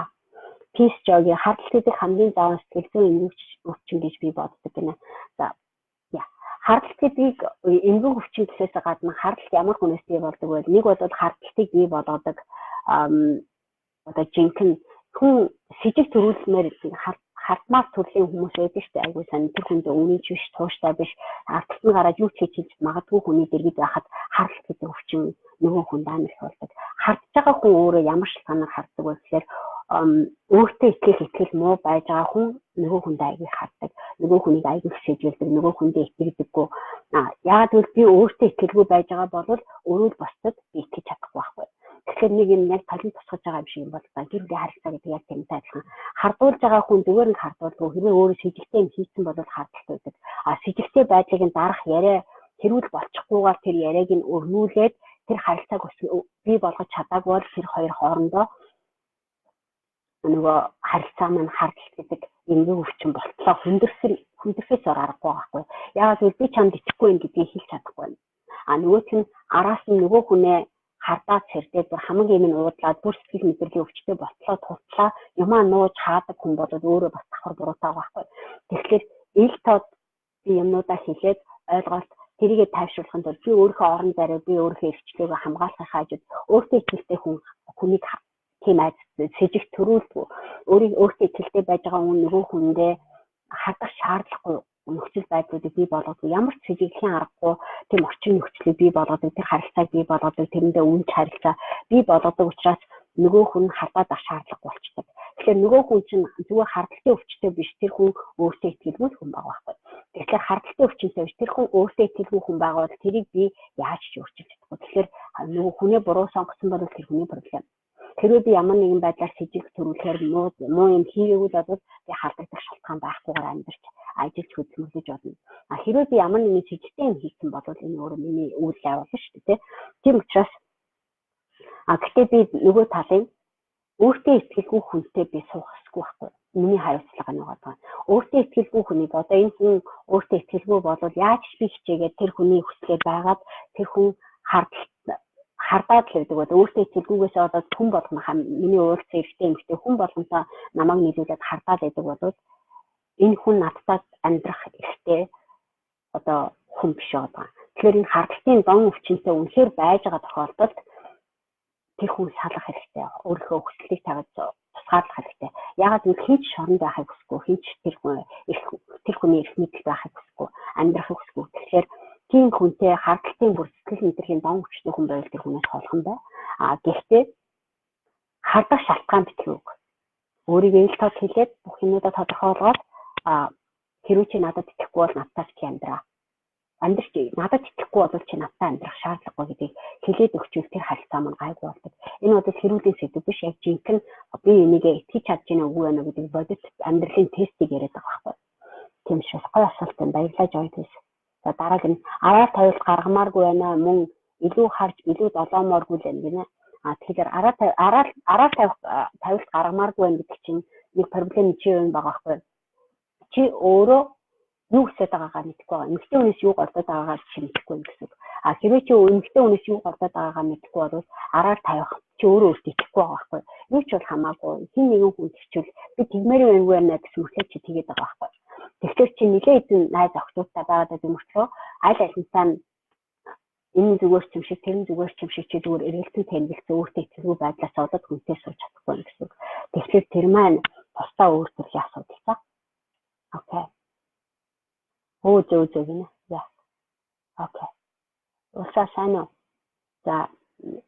Peace Joy-гийн хардалт гэдэг хамгийн зовон сэтгэл зүйн эмгэг өвчин гэж би боддог гинэ. За, яа. Хардалт гэдгийг эмгэг өвчин гэхээс гадна хардалт ямар хүнээс бий болдог вэ? Нэг бол хардалтыг бий болгодог одоо жинхэнэ хүн сэжиг төрүүлмээр хардмаар төрлийн хүмүүс байдаг шүү дээ. Айгуу сайн тэр хүнд үнэнч биш, тууштай биш. Ардталт нь гараад юу ч хийж магадгүй хүний дэргэд байхад хардалт гэдэг өвчин нөгөө хүнд амар их болдог. Хардж байгаа хүн өөрөө ямар шалтгаанаар харддаг вэ гэхээр өөртөө итгэх итгэл муу байж байгаа хүн нөгөө хүнд айгүй харддаг. Нөгөө хүнийг айгүй сэжиглэдэг, нөгөө хүндээ итгэдэггүй. А яагаад гэвэл би өөртөө итгэлгүй байж байгаа бол өөрөө л бусдад би итгэж чадахгүй байхгүй. Тэгэхээр нэг юм яг толон тусгаж байгаа юм шиг юм бол та гэр бүлийн харилцаа гэдэг яг тэрнтэй адилхан. Хардуулж байгаа хүн зүгээр нь хардуулгүй, хэрвээ өөрөө сэжигтэй юм хийсэн бол хардалт байдаг. А сэжигтэй байдлыг нь дарах яриа хэрүүл болчихгүйгээр тэр яриаг нь өрнүүлээд тэр харилцааг бий болгож чадаагүй бол тэр хоёр хоорондоо нөгөө харилцаа маань хардалт гэдэг эмгэг өвчин болтлоо хүндэрхээс ор аргагүй байхгүй. Яагаад гэвэл би чамд итгэхгүй юм гэдгийг хэлж чадахгүй байна. А нөгөөх нь Араас нь нөгөө хүнээ хардаад сэрдээд бүр хамаг юм нь уудлаад бүр сэтгэл мэдрэлийн өвчтөй болтлоо тутлаа юмаа нууж хаадаг хүн бол өөрөө бас давхар буруутай байгаа байхгүй. Тэгэхээр ил тод би юмнуудаа хэлээд ойлголт тэрийгэ тайвшруулахын тулд би өөрийнхөө орон зайраа, би өөрийнхөө эрхчлөөгөө хамгаалахын хажууд өөртөө итгэлтэй хүн хүнийг тийм айц сэжиг төрүүлдэг. Өөртөө итгэлтэй байж байгаа хүн нөгөө хүндээ хардах шаардлагагүй нөхцөл байдлуудыг бий болгодог. Ямар ч сэжиглэхийн аргагүй тийм орчин нөхцөлийг бий болгодог, тэр харилцааг бий болгодог, тэрэндээ үнч харилцаа бий болгодог учраас нөгөө хүн хардаад ах шаардлагагүй болчдөг. Тэгэхээр нөгөө хүн чинь зүгээр хардлагын өвчтэй биш, тэр хүн өөртөө итгэлгүй хүн байгаа байхгүй. Тэгэхээр хардлагын өвчтэй биш, тэр хүн өөртөө итгэлгүй хүн байгаа бол тэрийг би яаж ч өөрчилж чадахгүй. Тэгэхээр нөгөө хүнээ буруу сонгосон бол тэр хүний проблем. Хэрвээ би ямар нэгэн байдлаар сэжиг төрүүлэхээр муу юм хийгээгүй бол би хардагдах шалтгаан байхгүйгээр амьдарч ажиллаж хөдөлмөрлөж болно. А хэрвээ би ямар нэгэн сэжигтэй юм хийсэн бол энэ өөрөө миний үйл явдал шүү дээ. Тийм учраас гэтээ би нөгөө талын өөртөө итгэлгүй хүнтэй би суух ёсгүй байхгүй. Миний хариуцлага нь байгаа. Өөртөө итгэлгүй хүнийг одоо энэ хүн өөртөө итгэлгүй болвол яаж би хичээгээд тэр хүний хүслээр байгаад тэр хүн хардаад л байдаг бол өөртөө итгэлгүйгээс болоод хүн болгоно миний уулзсан эрэгтэй эмэгтэй хүн болгонтой намайг нийлүүлээд хардаад байдаг бол энэ хүн надтай амьдрах эрхтэй одоо хүн биш байгаа. Тэгэхээр энэ хардлагын дон өвчнөд үнэхээр байж байгаа тохиолдолд тэр хүн салах хэрэгтэй. Өөрийнхөө хүслийг тавиад тусгаарлах хэрэгтэй. Яагаад гэвэл хэн ч шоронд байхыг хүсэхгүй, хэн ч тэр хүний эрх мэдэл байхыг хүсэхгүй, амьдрахыг хүсэхгүй. Тэгэхээр тийм хүнтэй хардлагын бүр сэтгэл мэдрэхийн дон өвчтэй хүн байвал тэр хүнээс холхон бай. А гэхдээ хардах шалтгаан битгий үг. Өөрийгөө ил тод хэлээд бүх юмудаа тодорхойлгоод хэрвээ чи надад итгэхгүй бол надтай чи амьдраа. Амьдрч надад итгэхгүй бол чи надтай амьдрах шаардлагагүй гэдгийг хэлээд өгчвөл тэр харилцаа маань гайгүй болдог. Энэ бол хэрүүлийн сэдв биш, яг жинхэнэ би энийг итгэж чадж байна үгүй байна гэдэг бодит амьдралын тестийг яриад байгаа байхгүй. Тийм шүү. Гоё асуулт юм. Баярлалаа Joy Test. За дарааг нь араар тавилт гаргамааргүй байна, мөн илүү харж илүү долоомооргүй л байна гинэ. А тэгэхээр араар тавих тавилт гаргамааргүй байна гэдэг чинь нэг проблем чи юм байгаа байхгүй. Чи өөрөө юу хүсэж байгаагаа мэдэхгүй байгаа. Эмэгтэй хүнээс юу голдоод байгаагаа чи мэдэхгүй юм гэсэн үг. А хэрвээ чи эмэгтэй хүнээс юу голдоод байгаагаа мэдэхгүй бол араар тавих чи өөрөө өөртөө итгэхгүй байгаа байхгүй. Юу ч бол хамаагүй. Хэн нэгэн хүн тэгчвэл би тэгмээр байнгүй байна гэсэн мөртлөө чи тэгээд байгаа байхгүй. Тэгэхээр чи нэлээд эзэн найз охидуудтай байгаад байдаг мөртлөө аль алинтаа энэ зүгээр ч юм шиг тэр зүгээр ч юм шиг чи зүгээр эргэлтэн тэмдэглэсэн өөртөө итгэлгүй байдлаас болоод хүнтэй сууж чадахгүй юм гэсэн үг. Тэгэхээр тэр маань тусдаа өөр төрлийн асуудал та. Окей. Өө зөө зөө гинэ. Яа. Окей. Улсаа сайн уу? За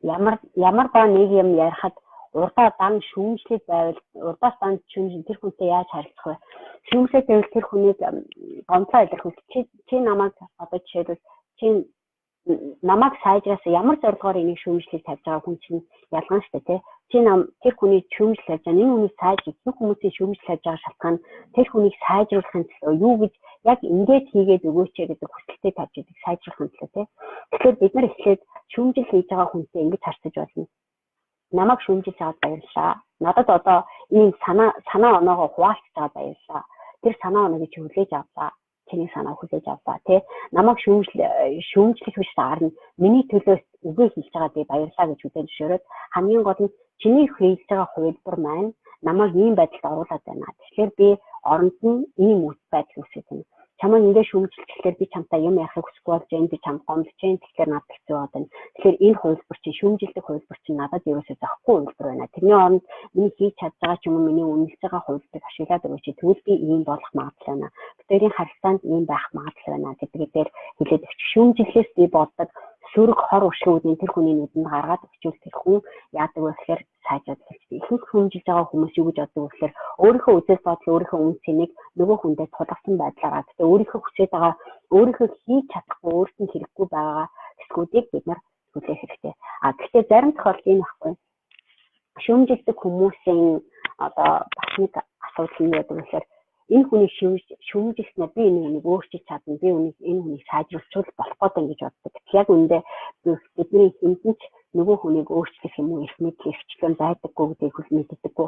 ямар ба нэг юм ярихад урдаа дан шүүмжлээд байвал урдаас дан шүүмжил тэр хүнтэй яаж харилцах вэ? Шүүмжлээд байвал тэр хүнийг гомдлоо илэрхийлэх. Чи намайг одоо жишээлбэл чи намайг сайжраасаа ямар зорилгоор энийг шүүмжлийг тавьж байгаа хүн чинь ялгаан штэ тий. Чи тэр хүний шүүмжил тавьж байгаа. Энэ хүнийг сайж их хүмүүсийн шүүмжил тавьж байгаа шалтгаан тэр хүнийг сайжруулахын төлөө юу гэж яг ингээд хийгээд өгөөч гэдэг хүсэлтэд тавьж идэг сайжруулахын төлөө тий. Тэгэхээр бид нар эхлээд шүүмжил хийж байгаа хүнтэй ингэж харьцаж болно. Намайг шүүмжилж аваад баярлалаа. Надад одоо ийм санаа оноогоо хуваалцаж байгаа баярлалаа. Тэр санаа оноог чи хүлээж авлаа. Чиний санаа хүлээж авлаа тий. Намайг шүүмжлэх биш саарна. Миний төлөө үгээ хэлж байгаа би баярлалаа гэж хүлээн зөвшөөрөөд хамгийн гол нь чиний хэлж байгаа хувилбар маань намайг ийм байдалд оруулаад байна. Тэгэхээр би оронд нь ийм үйл байдал үүсгэж байна. Чамайг ингээд шүүмжилчихлээр би чамтай юм ярихыг хүсэхгүй болж байна. Би чамд гомдож байна. Тэгэхээр надад хэцүү байгаа байна. Тэгэхээр энэ хувилбар чинь шүүмжилдэг хувилбар чинь надад ерөөсөө зохихгүй хувилбар байна. Тэрний оронд миний хийж чадж байгаа ч юм уу миний үнэлж байгаа хувилбарыг ашиглаад өгөөч. Тэгвэл би ийм болох магадлал байна. Бидний харилцаанд ийм байх магадлал байна гэдэг дээр хэлээд өгч. Шүүмжлэлээс би боддог сөрөг хор уршигүүдийн тэр хүний нүдэнд гаргаад өгчүүл тэр хүн яадаг вэ гэхээр сайжраад эхэлдэг. Ихэнх шүүмжилж байгаа хүмүүс юу гэж боддог вэ гэхээр өөрийнхөө үзэл бодол, өөрийнхөө үн цэнийг нөгөө хүндээ тулгасан байдлаараа гэхдээ өөрийнхөө хүсэж байгаа, өөрийнхөө хийж чадахгүй, өөрт нь хэрэггүй байгаа хэсгүүдийг бид нар хүлээх хэрэгтэй. А гэхдээ зарим тохиолдолд энэ байхгүй. Шүүмжилдэг хүмүүсийн одоо бас нэг асуудал нь юу гэдэг вэ гэхээр энэ хүнийг шүүмжилснээр би энэ хүнийг өөрчилж чадна, би энэ хүнийг сайжруулах болох гээд байна гэж боддог. Яг үүндээ бидний хэнд нь ч Нөгөө хүнийг өөрчлөх юм уу, эрх мэдэл, эрхчлэн байдаггүй гэдгийг хүн мэддэггүй.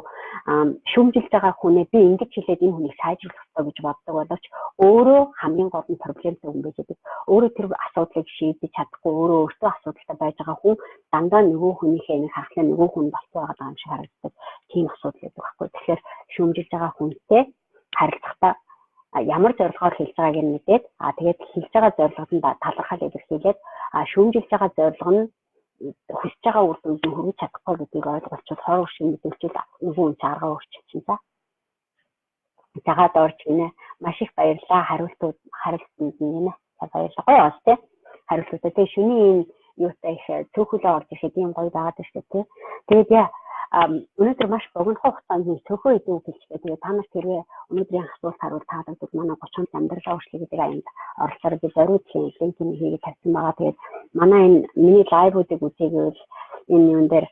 Шүүмжилж байгаа хүнээ би ингэж хэлээд энэ хүнийг сайжруулах ёстой гэж боддог боловч өөрөө хамгийн гол нь проблемтай хүн байж байдаг. Өөрөө тэр асуудлыг шийдэж чадахгүй, өөрөө өөртөө асуудалтай байж байгаа хүн дандаа нөгөө хүнийхээ нэг харахлаа нөгөө хүн болцоо байгаа юм шиг харагддаг. Тийм асуудал байдаг байхгүй. Тэгэхээр шүүмжилж байгаа хүнтэй харилцахдаа ямар зорилгоор хэлж байгааг нь мэдээд, тэгээд хэлж байгаа зорилгод нь талархал илэрхийлээд, шүүмжилж байгаа зорилго нь хүсэж байгаа үр дүнд нь хүрэж чадахгүй гэдгийг ойлгуулчихвал, хор шиг мэдүүлчихвэл нөгөө хүн чинь аргаа өөрчилчихнэ за. Загаад орж гинэ. Маш их баярлалаа хариултанд нь гинэ. За, баярлалаа. Гоё бас тий. Хариултуудаа тэгээ шөнийн энэ юутай их цөөхөлөө орж ирэхэд ийм гоё байгаад байна шүү дээ тий. Тэгээд яа, өнөөдөр маш богино хугацаанд нэг цөөхөн хэдэн үг хэлчихлээ. Тэгээд та нарт хэрвээ өнөөдрийн асуулт хариулт таалагдвал манай 30 амьдралаа өөрчлөе гэдэг аянд оролцоорой. Би зориудлын линкийг хийгээд тавьсан байгаа. Тэгээд манай энэ миний live уудыг үзээгээвэл энэ юун дээр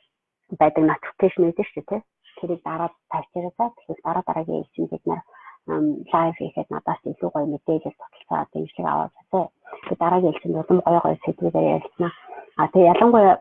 байдаг notification байдаг шүү дээ тий. Тэрийг дараад тавьчихаарай за. Тэгэхээр дараа дараагийн ээлжинд бид нар live хийхэд надаас илүү гоё мэдээлэл, судалгаа, дэмжлэг аваад тий. Тэгээд дараагийн ээлжинд улам гоё гоё сэдвүүдээр ярилцсанаа. А тэгээ ялангуяа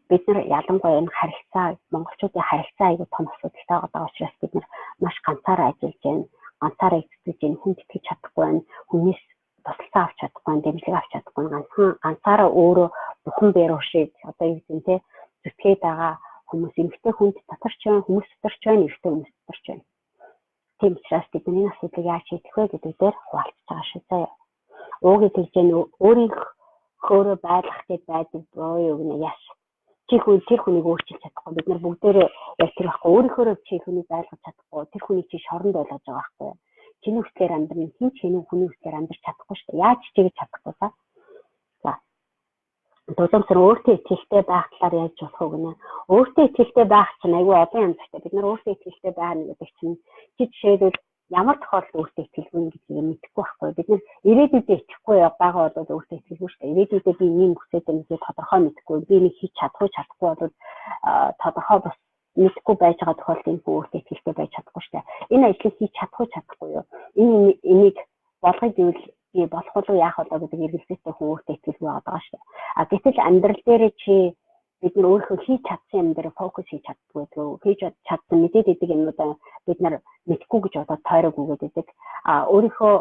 бид нар, ялангуяа энэ харилцаа, монголчуудын харилцаа айгүй том асуудалтай байгаа учраас бид нар маш ганцаараа ажиллаж байна. Ганцаараа итгэж байна, хүнд итгэж чадахгүй байна. Хүнээс тусалцаа авч чадахгүй байна, дэмжлэг авч чадахгүй байна. Ганцхан ганцаараа өөрөө бухан бэрүү шиг одоо юу гэдэг нь те зүтгээд байгаа хүмүүс эмэгтэй хүнд татарч байна, хүмүүс татарч байна, эрэгтэй хүмүүс татарч байна. Тийм учраас бидний энэ асуудлыг яаж шийдэх вэ гэдэг дээр хуваалцаж байгаа шүү заяа. Уугийн тэгж өөрийнх хөөрөө байлгах гэж байдаг буюу юу гэнэ яаш. Чи хүн тэр хүнийг өөрчилж чадахгүй. Бид нар бүгдээрээ яг тэр байхгүй. Өөрийнхөөрөө чи хүнийг байлгах чадахгүй. Тэр хүнийг чи шоронд байлгаж байгаа байхгүй. Чиний хүслээр амьдрна. Хэн ч хэний хүний хүслээр амьдрч чадахгүй шүү дээ. Яаж чигээ чадахгүй та. За. Дулуумсар өөртөө итгэлтэй байх талаар яаж болох вэ гэнэ? Өөртөө итгэлтэй байх чинь айгүй олон янзтай. Бид нар өөртөө итгэлтэй байна гэдэг чинь чи жишээлбэл ямар тохиолдолд өөртөө итгэлгүй гэдгийг мэдэхгүй байхгүй. Бид нар ирээдүйдээ итгэхгүй байгаа бол өөртөө итгэлгүй шүү дээ. Ирээдүйдээ би ийм хүсээд байна гэдгийг тодорхой мэдэхгүй. Би нэг хийж чадах уу, чадахгүй бол тодорхой бас мэдэхгүй байж байгаа тохиолдолд энэ хүн өөртөө итгэлтэй байж чадахгүй шүү дээ. Энэ ажлыг хийж чадах уу, чадахгүй юу? Энийг болгоё гэвэл би болох уу, яах вэ гэдэг эргэлзээтэй хүн өөртөө итгэлгүй байгаа шүү дээ. А гэтэл амьдрал дээр чи бид нар өөрийнхөө хийж чадсан юм дээр фокус хийж чаддгүй гэдэг. Хийж чадсан, мэдээд идэг юмнуудаа бид нар мэдэхгүй гэж бодоод тойрог үгээд идэг. А өөрийнхөө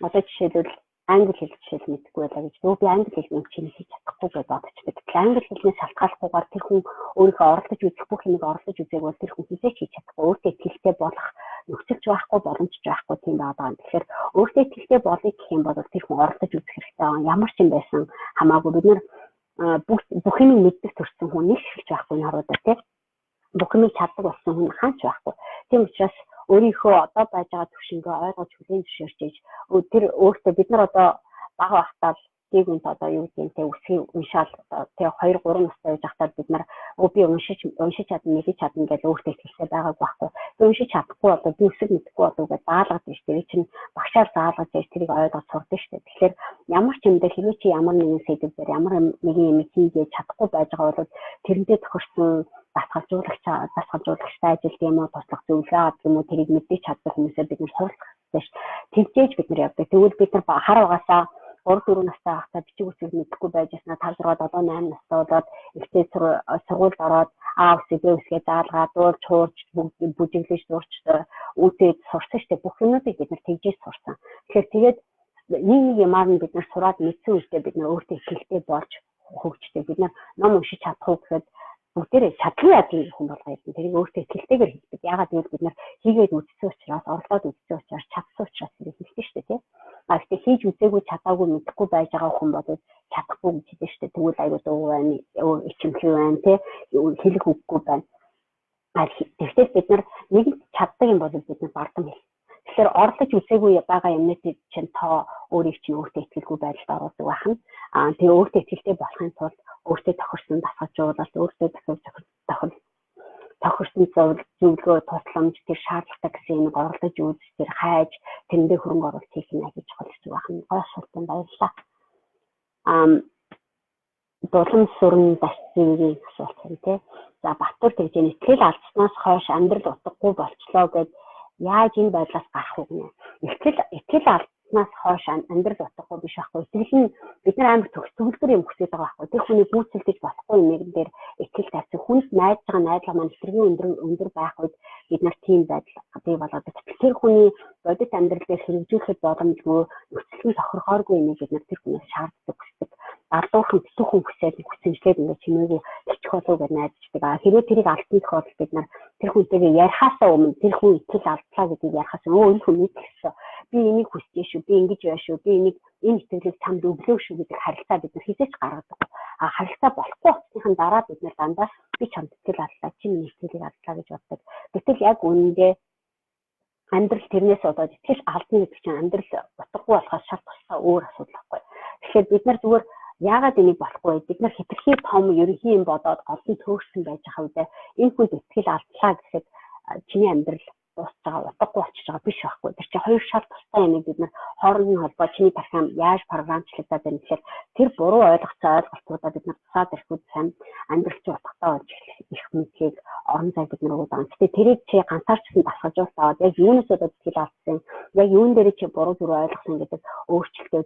одоо жишээлбэл англи хэл жишээл мэдэхгүй байлаа гэж. Нөө би англи хэл юм чинь хийж чадахгүй гэж бодчихдаг. Тэгэхээр англи хэлнээс шалтгааллахгүйгээр тэр хүн өөрийнхөө оролдож үзэх бүх юмыг оролдож үзээг бол тэр хүн хэзээ ч хийж чадахгүй. Өөртөө итгэлтэй болох нөхцөлч байхгүй, боломж байхгүй тийм байгаа юм. Тэгэхээр өөртөө итгэлтэй болъё гэх юм бол тэр хүн оролдож үзэх хэрэгтэй. Ямар ч юм байсан хамаагүй бид нар бүх юм мэддэг төрсэн хүн нэг хэлж байхгүй наруудаа тий. Бүх юмыг чаддаг болсон хүн хаач байхгүй. Тийм учраас өөрийнхөө одоо байж байгаа төвшөнгөө ойлгож хүлээн зөвшөөрч иж тэр өөртөө бид нар одоо бага байхдаа л гүнт одоо юу гэдэг нь те үсгийг уншаал одоо те 2 3 настай байж байхдаа бид нар өө би уншиж уншиж чадна, мэдэж чадна гэж өөртөө итгэлтэй байгаагүй байхгүй. Би уншиж чадахгүй одоо би үсэг мэдэхгүй болов гэж заалгаж байна шүү дээ. Чинь багшаар заалгаж яаж тэрийг ойлгож сурдаг шүү дээ. Тэгэхээр ямар ч юм дээр хэрвээ чи ямар нэгэн сэдэв дээр ямар нэгэн юм хийгээд чадахгүй байж байгаа бол тэрнтэй тохирсон дасгалжуулагчтай ажилд юм уу, туслах зөвлөгөө авах юм уу, тэрийг мэдээж чаддаг хүмүүсээ бид нар суралцах хэрэгтэй ш. Тэгжээж бид нар явдаг. Тэгвэл бид нар хар угаасаа 3 4 настай байхдаа бичиг үсэг мэдэхгүй байж байснаа 5 6 7 8 настай болоод ихтэй сургуульд ороод А үсэг, Б үсгээ заалгаад дуулж хуурч бүжиглэж дурч үүсээд сурсан штэ. Бүх юмнуудыг бид нар тэгжээж сурсан. Тэгэхээр тэгээд нэг нэг юмар нь бид нар сураад мэдсэн үедээ бид нар өөртөө итгэлтэй болж хөгждөг. Бид нар ном уншиж чадах уу гэхэд бүгдээрээ чадлын ядлын хүн болгоо юм. Тэрийг өөртөө итгэлтэйгээр хийдэг. Яагаад гэвэл бид нар хийгээд үзсэн учраас, орлоод үзсэн учраас, чадсан учраас тэрийг хийдэг шүү дээ, тий. А гэхдээ хийж үзээгүй, чадаагүй, мэдэхгүй байж байгаа хүн бол чадахгүй гэж хэлдэг шүү дээ. Тэгвэл аюу дуу байна, ичимхий байна, тий. Хэлэх үггүй байна. А тэгвэл бид нар нэг чаддаг юм бол бид нар бардам хэл. Тэгэхээр орлож үзээгүй байгаа юмнууд чинь тоо өөрийг чинь өөртөө итгэлгүй байдалд оруулдаг байх нь. Аа тэгээ өөртөө итгэлтэй болохын тулд өөртөө тохирсон дасгалжуулалт, өөртөө тохирсон зөвлөгөө, тусламж, тэр шаардлагатай гэсэн юмыг оролдож үзэж, тэр хайж, тэрэндээ хөрөнгө оруулалт хийх нь аягүй чухал зүйл байх нь. Гоё асуултанд баярлалаа. Дулам сүрэн дасцгийн асуулт юм тий. За, Батур тэгж итгэл алдснаас хойш амьдрал утгагүй болчлоо гэд яаж энэ байдлаас гарах вэ гэнэ? Итгэл алдсан алдснаас хойш амьдрал утгагүй биш байхгүй. Итгэл нь бид нар амар төгс төгөлдөр юм хүсэж байгаа байхгүй. Тэр хүний гүйцэлдэж болохгүй юм дээр итгэл тавьсан. Хүнд найдаж байгаа найдлага маань хэтэрхий өндөр өндөр байх үед бид нар тийм байдал бий болгодог. Гэтэл тэр хүний бодит амьдрал дээр хэрэгжүүлэхэд боломжгүй, нөхцөл нь тохирохооргүй юм бид нар тэр хүнээс шаарддаг, хүсдэг. Залуухан битүүхэн хүсээд хүсэмжлээд ингээд чимээгүй ичих болов гэж найдаждаг. А хэрвээ тэрийг алдсан тохиолдолд бид нар тэр хүнтэйгээ ярихаасаа өмнө, тэр хүн итгэл алдлаа гэдгийг ярихаас өө энэ хүн мэдэх. Би энийг хүсэж шүү. Би ингэж яа шүү. Би энийг, энэ итгэлийг чамд өглөө шүү гэдэг харилцаа бид нар хэзээ ч гаргадаг. А харилцаа болохгүй болсныхан дараа бид нар дандаа би чамд итгэл алдлаа, чи миний итгэлийг алдлаа гэж боддог. Гэтэл яг үнэндээ амьдрал тэрнээс болоод итгэл алдна гэдэг чинь амьдрал утгагүй болохоос шал тусдаа өөр асуудал байхгүй. Тэгэхээр бид нар зүгээр яагаад энийг болохгүй вэ? Бид нар хэтэрхий том ерөнхий юм бодоод голдон төөрсөн байж байгаа үедээ энэ хүнд итгэл алдлаа гэхэд чиний амьдрал дуусч байгаа, утгагүй болчихж байгаа биш байхгүй. Тэр чинь хоёр шал тусдаа юмыг бид нар хооронд нь холбоо, чиний програм яаж програмчлагдаад байна гэхээр тэр буруу ойлгоцсон ойлголтуудаа бид нар тусаад ирэхэд сайн амьдрал чинь утгатай болж их мэдлийг орон зай бид нар өгöd байгаа. Гэтэ тэрийг чи ганцаарчсан дасгалжуулт аваад яг юунаас болоод итгэл алдсан, яг юун дээр чи буруу зүрх ойлгосон гэдэг өөрчлөлтөө,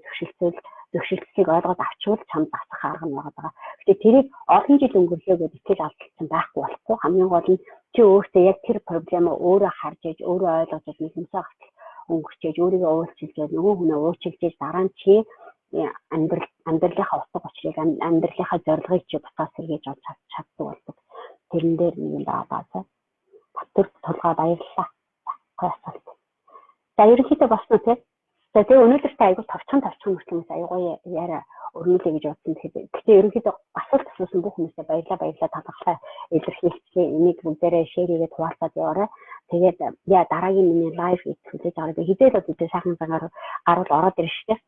зөрчилдлийг ойлгоод авчвал чамд дасах арга нь байгаа. Гэтэ тэрийг олон жил өнгөрлөө гэдээ итгэл алдсан байхгүй болохгүй. Хамгийн гол нь чи өөртөө яг тэр проблемаа өөрөө харж ээж, өөрөө ойлгож, нэг хүмүүсээ гартэл өнгөрчээж, өөрийгөө уучлж, нөгөө хүнээ уучлж, дараа нь чи амьдралынхаа утга учирыг, амьдралынхаа зорилгыг чи буцаас сэргээж олж чаддаг болдог. Тэрэн дээр нэг юм байгаа даа. Баттэр тулгаа, баярлалаа. Гоё асуулт. За, ерөнхийдөө болсон уу, тий? За, тэгээ өнөөдөр та айгуу товчхон товчхон мөртлөөс аягүй яриа өрнүүлээ гэж бодсон. Тэгэхээр ерөнхийдөө асуулт асуусан бүх хүмүүстээ баярлалаа, баярлалаа, талархлаа илэрхийлчихье. Энийг бүгдээрээ share хийгээд хуваалцаад яваарай. Тэгээд яа дараагийн миний live хүлээж аваад хэзээ л одоо сайхан зангаар гарвал ороод ирнэ шүү дээ.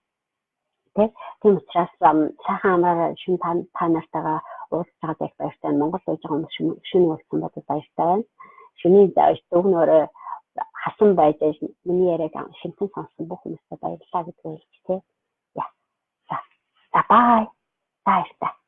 Тэ? Тийм учраас сайхан амраараа, шин та нартайгаа уулзж байгаад их баяртай. Монгол байж байгаа хүмүүс шөнө уулзсан бодод баяртай байна. Шөнийн дүгнөөрөө хасан байж миний яриаг шимтэн сонссон бүх хүмүүстээ баярлалаа гэдгээ хэлж, тэ. Яа. За. За, bye. За, баяртай.